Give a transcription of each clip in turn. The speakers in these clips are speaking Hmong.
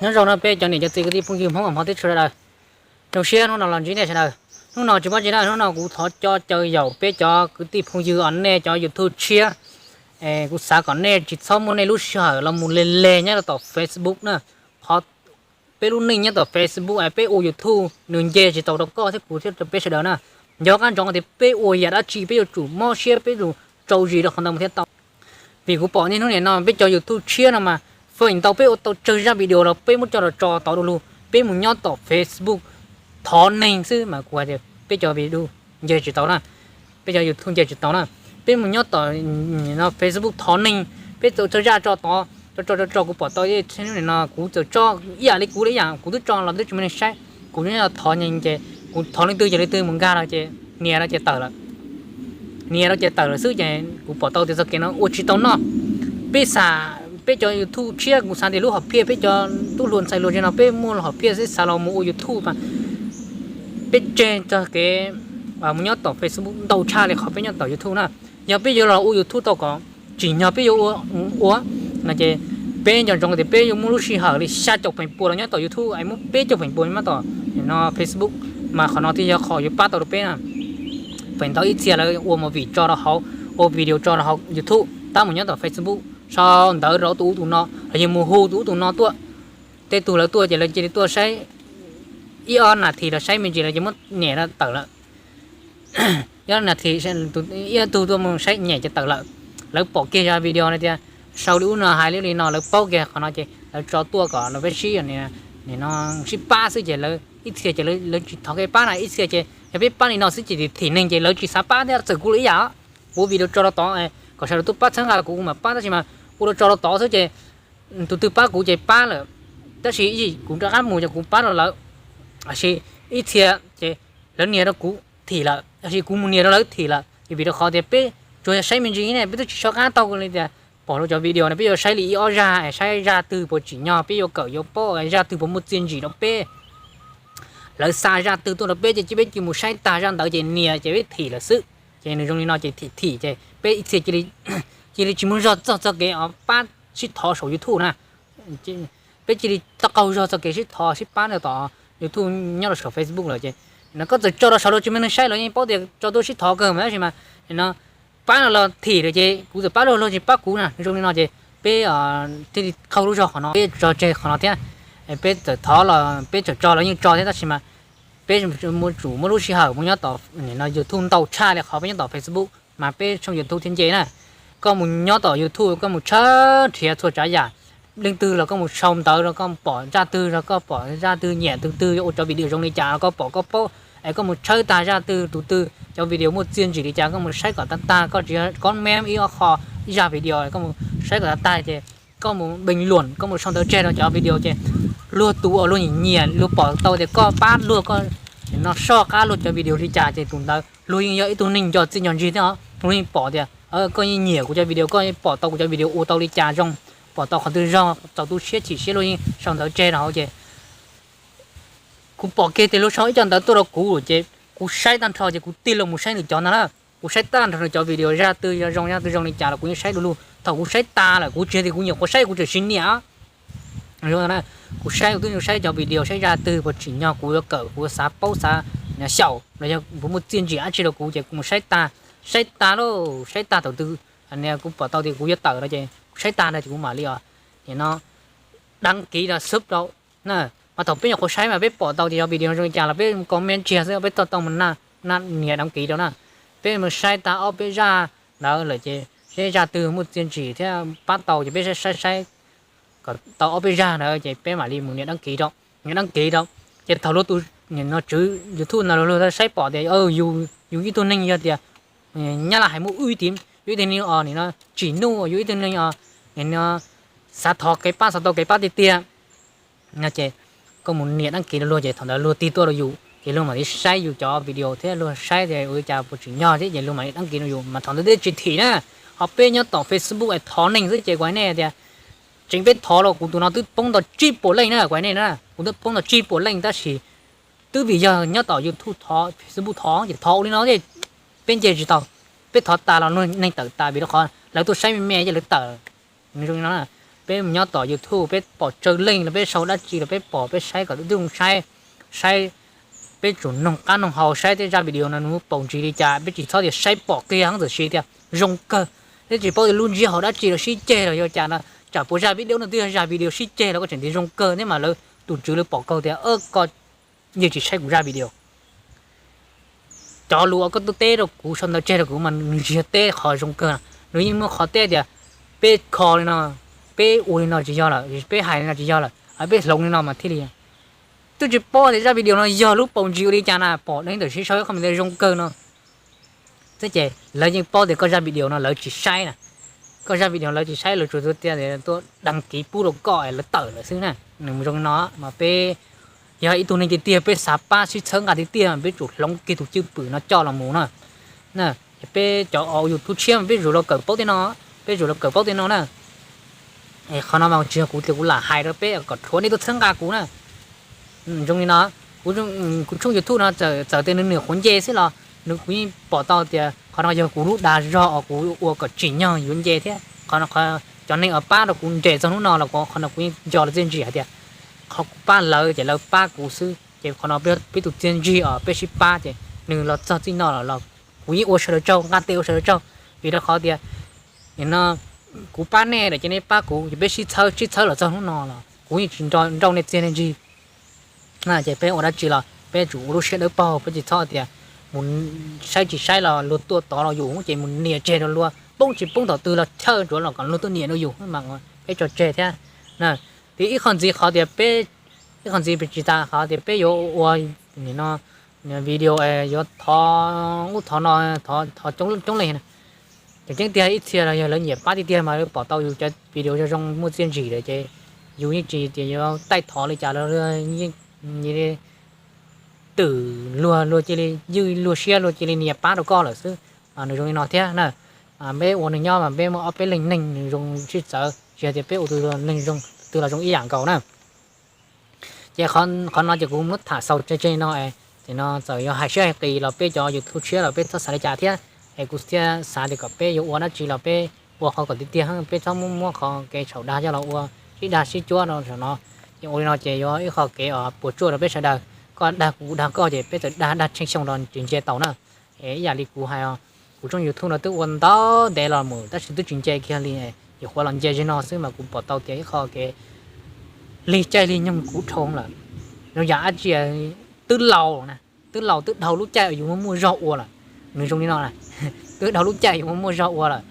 Nyob zoo no peb cov niam cov txiv kwv tij phooj ywg Hmoob uas hmov teb chaws sawv daws. Zoo siab hnub no los ntsib nej sawv daws. Hnub no tsis muaj tsi na, hnub no kuv thov coj caw yaum peb cov kwv tij phooj ywg uas nej cov YouTube tshiab, kuv xav kom nej tsis txhob muaj nej lub sij hawm los mus le le nyob rau tom Facebook na. Qhov peb lub neej nyob tom Facebook es peb ua YouTube nws nce tsis tau rau koj thiab kuv thiab rau peb sawv daws na. Yog qab ntsoov tias peb ua yam dab tsi peb yuav tsum mob siab, peb yuav tsum txaus zis rau qhov ntawd mus thiaj tau. Vim kuv pom niaj hnub nim no peb cov YouTube tshiab no mas feem ntau peb ua tau tsawg zaj video los peb muab coj los tso tod du lug, peb mus nyob tom Facebook thov neeg xwb mas kuv hais tias peb cov video nce tsis tau na, peb cov YouTube nce tsis tau na. Peb mus nyob tom no Facebook thov neeg, peb txawm tso zaj tso tod, tso tso tso tso kuv pom tau niaj hnub nim no kuv txawm tso ib yam li kuv li yam kuv twb tso los twb tsis muaj neeg saib, kuv nyob thov neeg ces kuv thov leej twg ces leej twg mus nkag los ces nias rau ces tawm lawm, nias rau ces tawm lawm xwb ces kuv pom tau tias txoj kev no ua tsis tau noj. Peb xav, peb cov YouTube tshiab kuv xav tias lub hom phiaj peb cov tub hluas ntxhais hluas ze no peb muaj hom phiaj xwb xav los mus ua YouTube mas peb tseg txoj kev mus nyob tom Facebook ntau tshaj li qhov peb nyob tom YouTube na. Yog peb yuav los ua YouTube tau kom tsim nyog peb yuav ua no ces peb nco ntsoov tias peb yuav muaj lub sij hawm li xya caum feem pua los nyob tom YouTube es muab peb caug feem pua nyob tom no Facebook, mas qhov no thiaj yog qhov yuav pab tau rau peb na. Feem ntau ib txhia lawv ua movie tso rau hauv, ua video tso rau hauv YouTube tab mus nyob tom Facebook sau ntawv rau tus ub tus no los yog mus hu tus ub tus no tuaj, tej tug lawv tuaj ces lawv cia li tuaj saib ib ob nas this los saib me ntsis lawv ces muab nias tawm lawm. Ib ob nas this ib tug tuaj mus saib nyem ces tawm lawm. Lawv pom kiag yog video no tias sau li ub no hais li ub li no lawv paub kiag qhov no ces lawv tso tuaj kom lawv peb sib, nim no sib pab xwb ces lawv ib txhia ces lawv tsis thov kev pab na, ib txhia ces yog peb pab li no xwb ces thim neeg ces lawv tsis xav pab thiab. Txawm kuv los ib yam, kuv video tso rau tod kom sawv daws tuaj pab txhawb nqa kuv kuv mam pab tab sis mas kuv los tso rau tod xwb ces tus twg pab kuv ces pab lawm, tab sis kuv rov qab mus ces kuv pab rau lawv. Tab sis ib txhia ces lawv nias rau kuv thim lawm tab sis kuv mus nias rau lawv thim lawm vim rau qhov tias peb tsuas yog saib me ntsis ne peb twb tsis so qab taug li tias pom lawv cov video no peb yuav saib li ib ob zaj es saib zaj twg puas tsim nyog peb yuav kawm yuav paub zaj twg puas muaj txiaj ntsim rau peb. Lawv xa zaj twg tuaj rau peb ces peb cia mus saib tag zaj ntawd ces nias ces peb thim lawm xwb. Ces nws zoo li no ces thim thim ces peb ib txhia cia li tsis muaj zog txog txoj kev pab sib thov saum YouTube na. Peb cia li tau qaug zog txoj kev sib thov sib pab no tom YouTube nyob rau saum Facebook lawm ces no koj txawm tso rau saud los tsis muaj neeg saib los yeej paub tias tso tuaj sib thov kawg mas tab sis mas no pab no los thim lawm ces kuv txawm pab luag luag tsis pab kuv na. Zoo li no ces peb thiaj li qaug lub zog qhov no, peb tso tseg qhov no thiab. Peb txawm thov los peb txawm tso los yeej tso thiab tab sis mas peb tsum muaj lub sij hawm mus nyob tom no YouTube ntau tshaj li qhov peb nyob tom Facebook mas peb tshooj YouTube thiaj nce na. Koj mus nyob tom YouTube koj mus tshawb nrhiav txhua tsav yam, leej twg los koj mus sau ntawv los koj pom zaj twg los koj pom zaj twg nyiam tus twg yuav ua cov video zoo li cas los koj pom koj paub es koj mus tshawb tag zaj twg tus twg cov video muaj txiaj ntsim li cas koj mus saib kom tag tag, koj tsis comment ib ob qho ib zaj video koj mus saib kom tag tag ces koj mus bình luận koj mus sau ntawv tseg rau cov video ces luag tus uas luag nyiam nyiam luag pom tau tias koj pab luag koj no soj qab luag cov video li cas ces tus ntawd luag yeej yog ib tug neeg nco txiaj nco ntsig thiab os. Luag yeej pom tias koj yeej nyiam kuv cov video, koj yeej pom tau kuv cov video ua tau li cas zoo, pom tau qhov twg zog txaus tu siab chim siab luag yeej sau ntawv tseg rau hauv ces kuv pom kiag tias luag sau ib co ntawv tuaj rau kuv ces kuv saib tag nrho ces kuv tig los mus saib nws cov ntag na. Kuv saib tag nrho nws cov video zaj twg yog zoo zaj twg zoo li cas los kuv yeej saib du lug. Thaum kuv saib tas lawm kuv tsis tias kuv nyuam qhuav saib kuv tseem siv niam kuv saib kuv twb saib cov video saib zaj twg puas tsim nyog kuv yuav kawm kuv yuav xav paub xav xyaum los yog puas muaj txiaj ntsim dab tsi rau kuv ces kuv mus saib tag, saib tag lauj, saib tag thaum twg kuv pom tau tias kuv yuav tawm no ces kuv saib tag no ces kuv mam li os nim no đăng ký rau sub rau na. Mas thaum peb nyuam qhuav saib mas peb pom tau tias yog video zoo li cas los peb comment tseg xwb peb tau tau mus nias đăng ký rau na. Peb mus saib tag ob peb zaj ntawd lawm ces saib zaj twg muaj txiaj ntsim thiab pab tau ces peb saib saib kom tau ob peb zaj ntawd ces peb mam li mus nias đăng ký rau, nias đăng ký rau. Ces thaum luag tus no tswv YouTube no luag saib pom tias yus ib tug neeg yog tias nyab laj hais muaj uy tín, yus ib tug neeg os nim no tsim nuj, yus ib tug neeg os nim no xav thov kev pab xav tau kev pab tiag tiag no ces koj mus nias đăng ký rau luag ces thaum ntawd luag tig tuaj rau yus ces luag mam li saib yus cov video thiab luag saib tias ua li cas puas tsim nyog thiab ces luag mam li đăng ký rau yus mas thaum ntawd twb tsis thim na. Ho peb nyob tom Facebook es thov neeg xwb ces kuv hais nej tias tseem peb thov los kuv tus no twb poob tau tsib puas leej na kuv hais nej na, kuv twb poob tau tsib puas leej tab sis twb vim yog nyob tom YouTube thov Facebook thov ces thov ua li no peb nce tsis tau. Peb thov tas los neeg tawm tas vim rau qhov lawv tuaj saib me me ces lawv tawm. Zoo li no peb mus nyob tom YouTube peb pom tsawg leej los peb sau dab tsi los peb pom peb saib kom twb zoo saib, saib, peb tsum noog qab noog hau saib tej zaj video no nws paus ntsis li cas, peb tsis txhob tias saib pom kiag ntxawm si tias zoo kawg, thiab tsis paub tias lub ntsiab hauv dab tsi los sib ceg los yog cas no, tsam puas zaj video no twb yog zaj video sib ceg los koj tseem tias zoo kawg thiab mas lawv tus tswv lawv pom kawg tias koj yeej tsis saib kuv zaj video. Cov lus uas koj tuaj teb rau kuv sau ntawv tseg rau kuv mas nws tsis yog teb qhov zoo kawg, nws yeej muaj qhov teb tias peb kho li no, peb ua li no tsis yog lawm, peb hais li no tsis yog lawm, peb hloov li no mas thiaj li. Twb tsis paub tias zaj video no yog lub paus ntsis ua li cas na, pom dheev ntawm sib sau ib qho me ntawd zoo kawg no xwb ces lawv yeej paub tias koj zaj video no lawv tsis saib na. Koj zaj video lawv tsis saib, lawv tsuas tuaj tias tuaj đăng ký pub rau koj es lawv tawm lawm xwb na. Nws zoo li no mas peb yog ib tug neeg tiag tiag peb xav pab sib txhawb nqa tiag tiag peb tsum hloov kiag tus cwj pwm no coj los mus na. Peb cov YouTube tshiab mas peb zuj zus los kawm paub tej no, peb zuj zus los kawm paub tej no na. Qhov no mas tsis yog kuv tias kuv lam hais rau peb kom rhuav nej tuaj txhawb nqa kuv na. Zoo li no, kuv tshooj YouTube no txawm tias nws nws qhuav nce xwb los nws kuv yeej pom tau tias qhov no yog kuv lub dag zog uas kuv ua kom tsim nyog yuav nce thiab qhov no cov neeg uas pab rau kuv nres txog hnub no los qhov no kuv yeej nco lawv txiaj ntsig hais tias qhov kuv pab lawv ces lawv pab kuv xwb ces qhov no peb tus txiaj ntsig os peb sib pab ces nws los txog txij no los kuv yeej ua sawv daws tsaug, nqa tes ua sawv daws tsaug. Vim rau qhov tias no kuv pab nej lawm ces nej pab kuv ces peb sib txhawb sib txhawb los txog hnub no los kuv yeej tsis nrauj nej txiaj nej ntsig. Ces peb ua dab tsi los peb tsum ua lub siab dawb paug, peb tsis txhob tias mus saib tsis saib los luag tuaj tod los yus ces mus nias tseg rau luag, poob tsis poob tom twg los chawj ntsuav los kom luag tuaj nias rau yus mas peb tso tseg thiab. Tias ib qho ntxiv qhov tias peb, ib qho ntxiv peb tsis tas qhov tias peb yuav ua no video yuav thov ub thov no, thov coob leej na. Ces ceeb tiag ib txhia los yog lawv nyiam pab tiag tiag mas lawv pom tau yus cov video zoo zoo muaj txiaj ntsig lawm ces yus yeej tsis tias yuav taij thov li cas los yeej twm luag, luag cia li ywj luag siab luag cia li nias pab rau koj lawm xwb. Nws zoo li no thiab na. Peb ua neeg nyob mas peb muaj ob peb leeg neeg nws zoo sib txawv, tsis yog tias peb ua tus neeg zoo twg los zoo ib yam nkaus na. Ces qhov no ces kuv muab tham xaus tseg tseg no, ces no txawm yog hais siab hais qis los peb cov YouTube tshiab los peb txhob xav li cas thiab. Es kuv thiaj xav tias kom peb yuav ua dab tsi los peb ua qhov kom tiag tiag, peb txhob muab muab qhov kev txhaum dag coj los ua sib dag sib cuab no saum no. Ces ua li no ces yuav ib qho kev puas tsuaj rau peb sawv daws, koj dag kuv kuv dag koj ces peb txawm dag dag tsheej xyoo los tsis ntse tau na. Ib yam li kuv hais, kuv tshooj YouTube no twb ua ntau ntev los mus tab sis twb tsis nce kiag li, nyuam qhuav los nce zaum no xwb mas kuv pom tau tias ib qho kev lig caij lig nyoog kuv dhau lawm. Zoo yam dab tsi twb laus, twb laus twb dhau lub caij yus muaj muaj zog ua lawm. Nws zoo li no na, twb dhau lub caij yus muaj muaj zog ua lawm,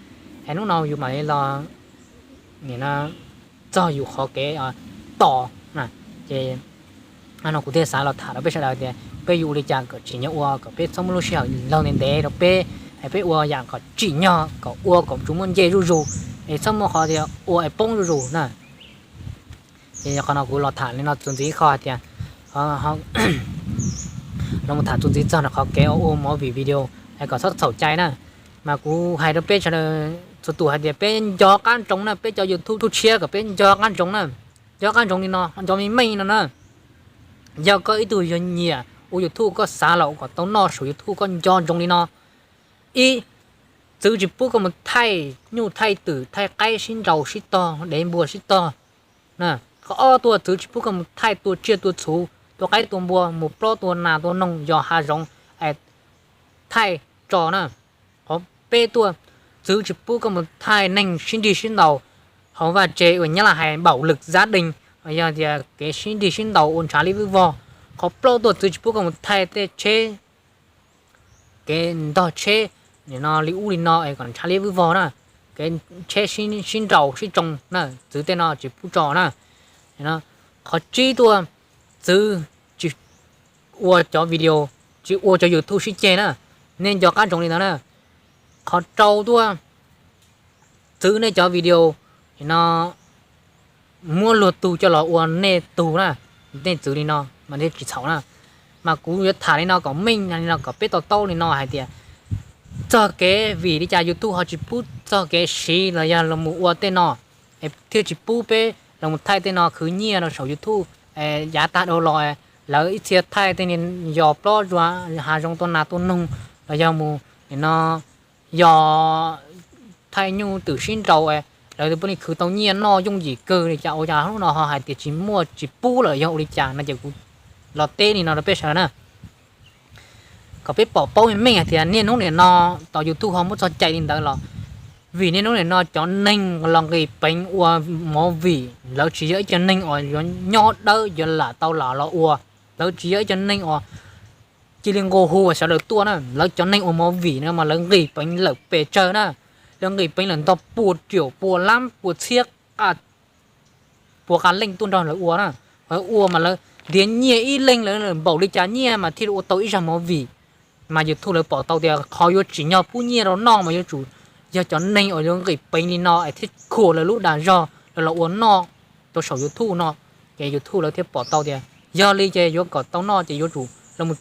es hnub no yus mam li los txog yus qhov kev tos na. Ces no kuv thiaj xav los tham rau peb sawv daws tias peb yuav ua li cas kom tsim nyog ua kom peb txhob muaj lub sij hawm laug ntev ntev rau peb, es peb ua yam kom tsim nyog kom ua kom tsuas muaj nce zuj zus, es txhob muaj qhov tias ua es poob zuj zus na. Ces yog qhov no kuv los tham li no txuas ntxiv ib qho hais tias los tham txuas ntxiv txog qhov kev ua movie video es kom txhob txhaum cai na. Mas kuv hais rau peb sawv daws txhua tus hais tias peb nco qab ntsoov na, peb cov YouTube tshiab kom peb nco qab ntsoov na. Nco qab ntsoov li no, nco meej meej no na. Yog koj ib tug yog nyiam ua YouTube, koj xav los ua kom tau noj saum YouTube, koj nco ntsoov li no. Ib, txwv tsis pub koj mus thaij nyuj thaij twm thaij qaib sib nraus sib tog, dev npua sib tog. Qhov ob tuaj, txwv tsis pub koj mus thaij tua tsiaj tua txhu, tua qaib tua npua, mus plob tua nas tua noog yos hav zoov, thaij tso na. Qhov peb tuaj, txwv tsis pub koj mus thaij neeg sib nrig sib ntaus hauv vaj tse uas Nyab Laj hais bạo lực gia đình, yog tias kev sib nrig sib ntaus ua ntshav li vwj vog. Qhov plaub tuaj, txwv tsis pub koj mus thaij tej tsheb, kev ntog tsheb nim no li ub li no es kom ntshav li vwj vog na, kev tsheb sib nraus sib tsoo na, txwv tej no tsis pub tso na. Qhov tsib tuaj, txwv tsis ua cov video, tsis ua cov YouTube sib ceg na. Nej nco qab ntsoov li ntawd na. Qhov rau tuaj, txwv nej cov video no muab luag tug coj los ua nej tug na. Nej txwv li no mas nej tsis txhaum na. Mas kuv yuav tham li no kom meej li no kom peb to taub li no hais tias txog kev vim li cas YouTube ho tsis pub txog kev siv los yog los mus ua tej no, thiaj tsis pub peb los mus thaij tej no khwv nyiaj rau saum YouTube. Yav tag dhau los lawv ib txhia thaij tej niag yos plob zuag hav zoov tua nas tua noog los yog mus nim no yos thaij nyuj twm sib nraus lawv puav leej khwv tau nyiaj noj yooj yim kawg li cas. Ua cas hnub no ho hais tias tsis muaj tsis pub lawm yog ua li cas no ces kuv los teb li no rau peb sawv daws na, kom peb pom paub meej meej hais tias niaj hnub nim no tau YouTube ho muab txoj cai li ntawd los vim niaj hnub nim no cov neeg los nqis peev ua movie lawv tsis yog ib co neeg uas yuav nyob dawb yuav lam tau lam los ua. Lawv tsis yog ib co neeg uas cia li nqua hu uas sawv daws tuaj na. Lawv cov neeg ua movie no mas lawv nqis peev lawm pes tsawg na, lawv nqis peev lawm ntog pua riaum pua lab pua txhiab, pua qab leej tuaj nrog lawv ua na. Lawv ua mas lawv ntiav nyiaj ib leeg lawv npaum li cas nyiaj mas thiaj li ua tau ib zaj movie. Mas YouTube lawv pom tau tias qhov yuav tsim nyog pub nyiaj rau noj mas yuav tsum yog cov neeg uas yuav nqis peev li no es thiab khuam lawv lub dag zog lawv los ua noj rau saum YouTube no, ces YouTube lawv thiaj pom tau tias yog li ces yuav kom tau noj ces yuav tsum los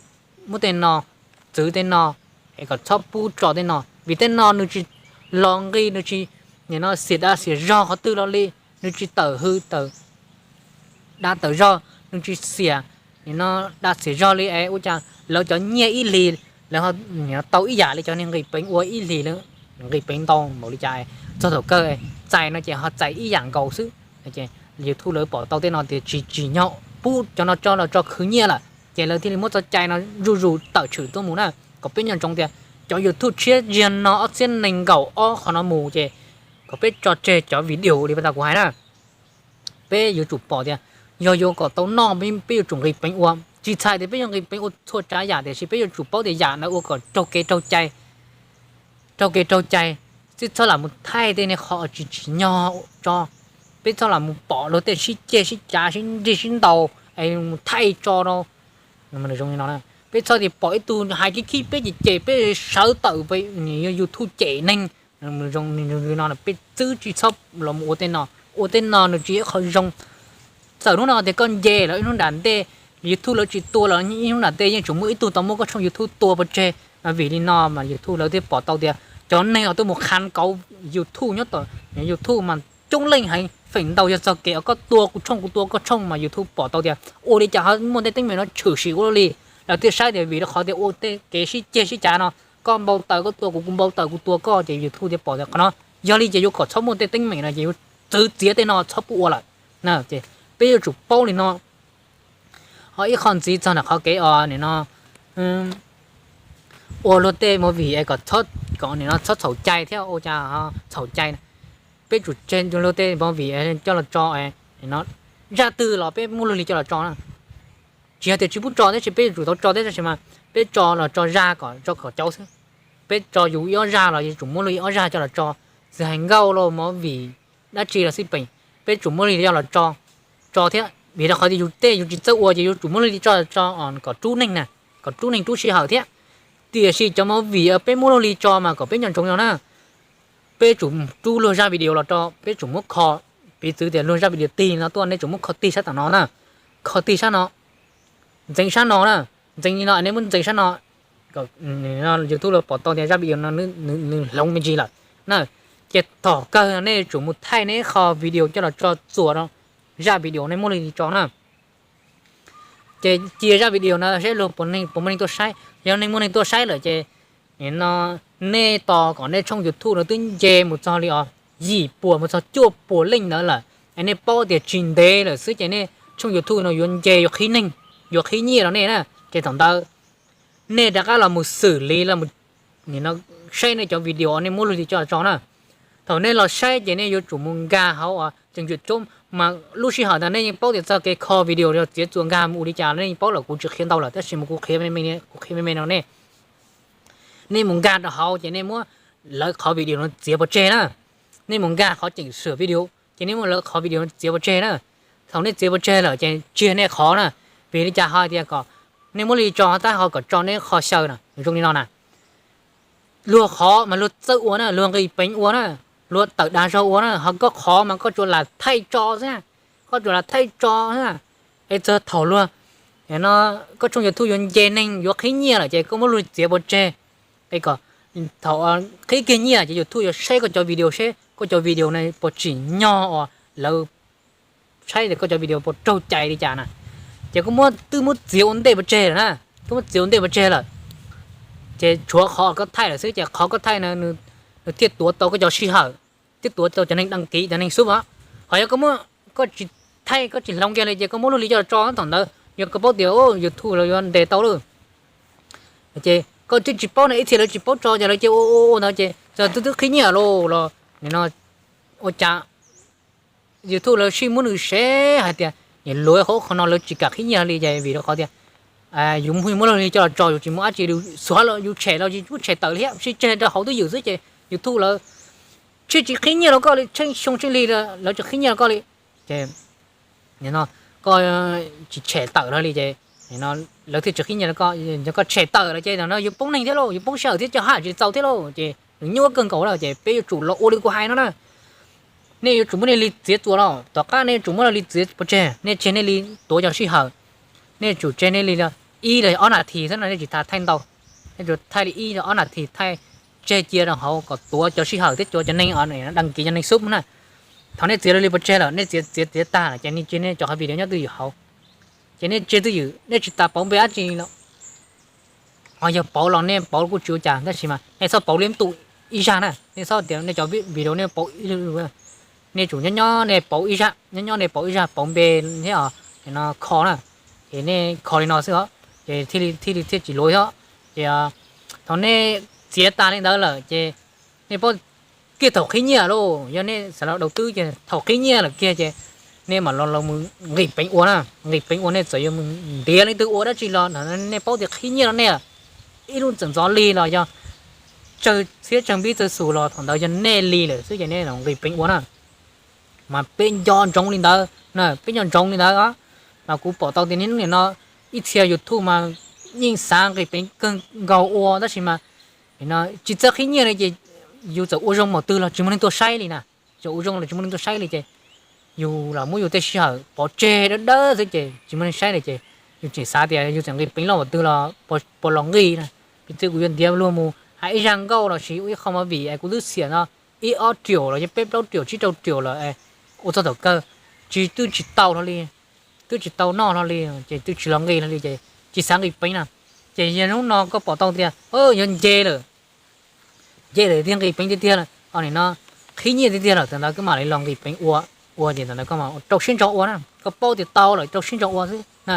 muab tej no, txwv tej no, es kom txhob pub tso tej no vim tej no nws tsis los nqi, nws tsis nim no xiam dag xiam zog qhov twg los li, nws tsis tawm hw tawm dag tawm zog, nws tsis xiam nim no dag xiam zog li es ua cas lawv cov nyiaj ib hlis lawv tau ib yam li cov neeg nqis peev ua ib hlis nqis peev ntau npaum li cas, txog thaum kawg txais no ces ho txais ib yam nkaus xwb. YouTube lawv pom tau tej no tias tsis tsim nyog pub cov no tso los tso khwv nyiaj lawm, ces lawv thiaj li muab txoj cai no zuj zus tawm tshwm tuaj mus na. Kom peb nco ntsoov tias cov YouTube tshiab ziag no ob txhiab nees nkaum ob qhov no mus ces kom peb tso tseg cov video li pas tas kuv hais na. Peb yuav tsum pom tias yog yuav kom tau noj peb yuav tsum nqis peev ua, tsis txhais tias peb yuav nqis peev ua txhua tsav yam tiam sis peb yuav tsum paub tias yam ntawd ua kom raug kev raug cai, raug kev raug cai, tsis txhob lam mus thaij tej niag qhov tsis tsim nyog tso. Peb txhob lam mus pom luag tej sib ceg sib cav sib nrig sib ntaus es mus thaij tso rau. Peb txhob tias pom ib tug hais khib khib peb ces cem peb sawv tawm YouTube cem neeg. Zoo li no peb txwb tsis txhob los mus ua tej no. Ua tej no nws tsis yog ib qho zoo. Txawm hnub no tias koj nce los ib hnub nram ntej YouTube lawv tsis tua los ib hnub nram ntej yeej tseem muaj ib tug tau muab koj tshooj YouTube tua pov tseg. Vim li no mas YouTube lawv thiaj pom tau tias cov neeg uas tuaj mus qha kauv YouTube nyob tom YouTube mas coob leej heev, feem ntau yog txog kev uas koj tua kuv tshooj kuv tua koj tshooj mas YouTube pom tau tias ua li cas ho muaj tej teeb meem no tshwm sim ua luaj li. Lawv thiaj saib tias vim rau qhov tias ua tej kev sib ceg sib cav no, koj npau taws koj tua kuv, kuv npau taws kuv tua koj, ces YouTube thiaj pom tias qhov no. Yog li ces yuav kom txhob muaj tej teeb meem no ces yuav txwv txiav tej no txhob pub ua lawm. Ces peb yuav tsum paub li no. Ho ib qho ntxiv txog ntawm qhov kev os nim no ua luag tej movie es kom, kom nim no txhob txhaum cai thiab ua cas txhaum cai. Peb tsum tseg luag tej movie coj los tso, zaj twg los peb muaj luag li coj los tso na. Tsis yog tias tsis pub tso tab sis peb yuav tsum tau tso thiab tab sis mas peb tso los tso zaj kom tso kom cauv xwb. Peb tso yus ib ob zaj los yuav tsum muab luag ib ob zaj coj los tso, txawm hais nkauj los movie dab tsi los xij peem, peb tsum muab luag li coj los tso, tso thiab vim rau qhov tias yus tej yus tsis txawj ua ces yuav tsum muab luag li tso tso kom rub neeg na, kom rub neeg rub sij hawm thiab. Tiam sis cov movie peb muab luag li tso mas kom peb nco ntsoov no na, peb tsum rub luag zaj video los tso, peb tsum muab kho, piv txwv tias luag zaj video tig no tuaj nej tsum muab kho tig sab tom no na, kho tig sab no, ntxeev sab no na, ntxeev li no nej muab ntxeev sab no, YouTube los pom tau tias zaj video no nws hloov me ntsis lawm na. Ces thaum kawg no nej tsum mus thaij nej qho video coj los tso txuas rau zaj video nej muab luag li tso na. Ces cia zaj video no saib luag puas neeg puas muaj neeg tuaj saib, yog neeg muaj neeg tuaj saib lawm ces no nej tos kom nej tshooj YouTube no twb nce mus txog li os yim puas mus txog cuaj puas leej ntawd lawm, es nej paub tias tsis ntev lawm xwb ces nej tshooj YouTube no yuav nce yuav qhib neeg, yuav qhib nyiaj rau nej na. Ces thaum ntawd nej rov qab los mus xwm li los saib nej cov video nej muab luag li coj los tso na. Thaum nej los saib ces nej yuav tsum mus nkag hauv tseem ntsim coob mas lub sij hawm ntawd nej yeej paub tias txoj kev kho video yog txiav txuas nkag mus ua li cas nej yeej paub lawm, kuv tsis qhia ntau lawm tab sis mas kuv qhia, kuv qhia me me no nej, nej mus nkag rau hauv ces nej muab lawv qhov video no txiav pov tseg na. Nej mus nkag qhov cheem sửa video ces nej muab lawv qhov video no txiav pov tseg na. Thaum nej txiav pov tseg lawm ces tsis yog nej qhov na. Vim li cas ho tias kom nej muab li tso tab ho kom tso nej qhov xyaw na, zoo li no na. Luag qhov mas luag txawj ua na, luag nqis peev ua na, luag tawm dag zog ua na, ho koj qhov mas koj tsuas lam thaij tso xwb, koj tsuas lam thaij tso xwb. Es txog thaum luag, no, koj tshooj YouTube yuav nce neeg yuav qhib nyiaj lawm ces koj muab luag txiav pov tseg, es kom thaum qhib kiag nyiaj ces YouTube yuav saib koj cov video seb koj cov video no puas tsim nyog uas lawv saib tias koj cov video puas raug cai li cas na. Ces koj muab, twb muab txiav ua ntej pov tseg lawm na, twb muab txiav ua ntej pov tseg lawm, ces tshuav qhov koj thaij lawm xwb ces qhov koj thaij no nws thiaj tuav tau koj cov sij hawm, twb tuav tau cov neeg đăng ký, cov neeg sub os. Ho yog koj muab, koj tsis thaij, koj tsis hloov kiag li ces koj muab luag li coj los tso thaum ntawd yog koj paub tias YouTube lawv yuav ntes tau lawm. Ces koj twb tsis paub na, ib txhia lawv tsis paub tso ces lawv cia ua ua ua ntawd ces twb twb qhib nyiaj lauj los nim no ua cas YouTube lawv sib muab nws sev hais tias nim luag qhov qhov no lawv tsis kam qhib nyiaj li ces vim rau qhov tias yus muab luag li coj los tso, yus tsis muaj dab tsi, yus xuav los yus tshem los tsis muaj tshem tawm li thiab, sib tseg rau hauv twj ywm xwb ces YouTube lawv thiaj tsis qhib nyiaj rau koj li, tsheej xyoo tsheej li lawv tsis qhib nyiaj rau koj li. Ces koj tsis tshem tawm li ces lawv thiaj tsis qhib nyiaj rau koj. Yog koj tshem tawm lawm ces no yus poob neeg thiab lauj, yus poob sij hawm thiab, cov haj tsis txaus thiab lauj, ces nws nyuaj kawg nkaus lawm ces peb yuav tsum los ua li kuv hais no na. Nej yuav tsum muab nej li txiav txuas los tom qab nej yuav tsum muab li txiav pov tseg, nej tseg nej li tuav cov sij hawm. Nej tsum tseg nej li ib los ob nas this xwb no, nej tsis tas thaij ntau, nej tsuas thaij li ib los ob nas this thaij tseg cia rau hauv kom tuav cov sij hawm thiab tuav cov neeg đăng ký, cov neeg sub na. Thaum nej txiav li pov tseg lawm, nej txiav txiav txiav tag lawm ces nej tseg nej cov qhov video nyob twj ywm hauv. Ces nej tseg twj ywm, nej tsis tas pauv npe dab tsi los, ho yog pauv los nej pauv kuj tsis ua cas, tab sis mas nej txhob pauv li tus ib zaj na, nej txhob tias nej cov video nej pauv, nej tsum nyob nyob nej pauv ib zaj, nyob nyob nej pauv ib zaj, pauv npe thiab os, no kho na. Ces nej kho li no xwb os, ces thiaj li thiaj tsis luav thiab. Ces thaum nej txiav tas li ntawd lawm ces nej paub kiag thaum qhib nyiaj lauj, yog nej xav los đầu tư ces thaum qhib nyiaj lawm kiag ces nej mam los los mus nqis peev ua na. Nqis peev ua nej txawm yuav mus ntiav leej twg ua dab tsi los nej paub tias qhib nyiaj rau nej, ib lub txawm ntxov li los yog tsawg txhiab tsawg npib tsawg xus los thaum ntawd yog nej li lawm xwb ces nej los nqis peev ua na. Mas peb nco ntsoov li ntawd na, peb nco ntsoov li ntawd. Mas kuv pom tau tias niaj hnub nim no ib txhia YouTube mas yeej xav nqis peev kawg nkaus ua tab sis mas tsis txawj qhib nyiaj li ces yus txawm ua zoo npaum twg los tsis muaj neeg tuaj saib li na. Txawm ua zoo los tsis muaj neeg tuaj saib li ces yus los muab yus tej sij hawm pov tseg dawb dawb xwb ces tsis muaj neeg saib li ces yus tseem xav tias yus txawm nqis peev loj npaum twg los puas los nqis na. Piv txwv kuv yuav ntiav luag mus hais ib zaj nkauj los sis ua ib qho movie es kuv twb xiam no ib ob triệu los yog peb plaub triệu tsib rau triệu lawm, ua txog thaum kawg tsis, twb tsis tau hlo li, twb tsis tau noj hlo li ces twb tsis los nqis hlo li ces tsis xav nqis peev na. Ces yog hnub no koj pom tau tias yuav nce lawm, nce lawm thiaj nqis peev tiag tiag, nim no qhib nyiaj tiag tiag lawm, thaum ntawd koj mam li los nqis peev ua. Ua ces thaum ntawd koj mam rau siab ntso ua na, koj paub tias tau lawm rau siab ntso ua xwb na.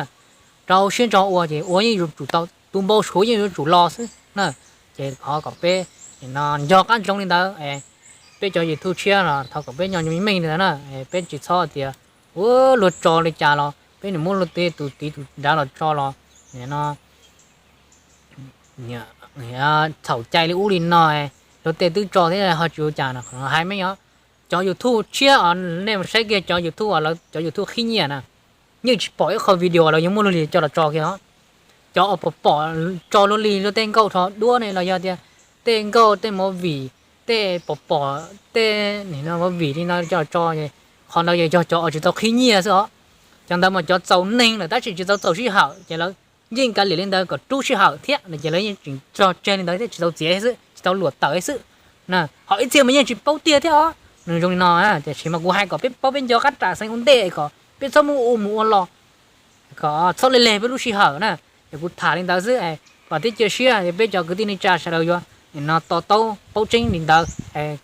Rau siab ntso ua ces ua yeej yuav tsum tau, tus npau suav yeej yuav tsum los xwb na. Ces thov kom peb nim no nco qab ntsoov li ntawd, peb cov YouTube tshiab los thov kom peb nco ntsoov meej li ntawd na, peb tsis txhob tias ua luag tso li cas los peb nws muab luag tej tus tiv tus nrad los tso los no txhaum cai li ub li no, luag tej twb tso thiab ho tsis ua cas no hais meej os. Cov YouTube tshiab os, nej mus saib kiag cov YouTube, cov YouTube qhib nyiaj na, yeej tsis pom ib qho video lawv yuav muab luag li coj los tso kiag os. Cov uas pom pom tso luag li luag tej nkauj rho duab ne los yog tias tej nkauj tej movie, tej pom pom tej movie li no coj los tso, qhov ntawd yog cov uas tsis tau qhib nyiaj xwb os. Cov ntawd mas cov txaus neeg lawm tab sis tsis tau txaus sij hawm ces lawv yeej kav liam li ntawd kom rub sij hawm thiab no ces lawv yeej tseem tso tseg li ntawd thiab tsis tau txiav xwb, tsis tau luam tawm xwb na. Ho ib txhia mas yeej tsis paub tiag thiab os. Nws zoo li no, tiam sis mas kuv hais kom peb paub peb nco qab ram xeev ua ntej kom peb txhob muab ua mus ua los, kom txhob leg leg peb lub sij hawm na. Es kuv tham li ntawd xwb, vam thiab cia siab tias peb cov kwv tij neej tsa sawv daws yuav nim no to taub paub tseeb li ntawd,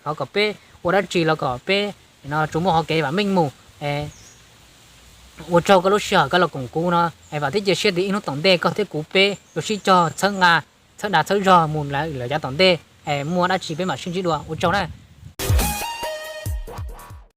thov kom peb ua dab tsi los kom peb nim no tsuas muaj qhov kev vam meej mus. Ua tsaug koj lub sij hawm koj los koom kuv no, vam thiab cia siab tias ib hnub tom ntej koj thiab kuv peb yuav sib cog txhawb nqa, txhawb dag txhawb zog mus lawm yav tom ntej, muaj dab tsi peb mam sib ntsib dua, ua tsaug na.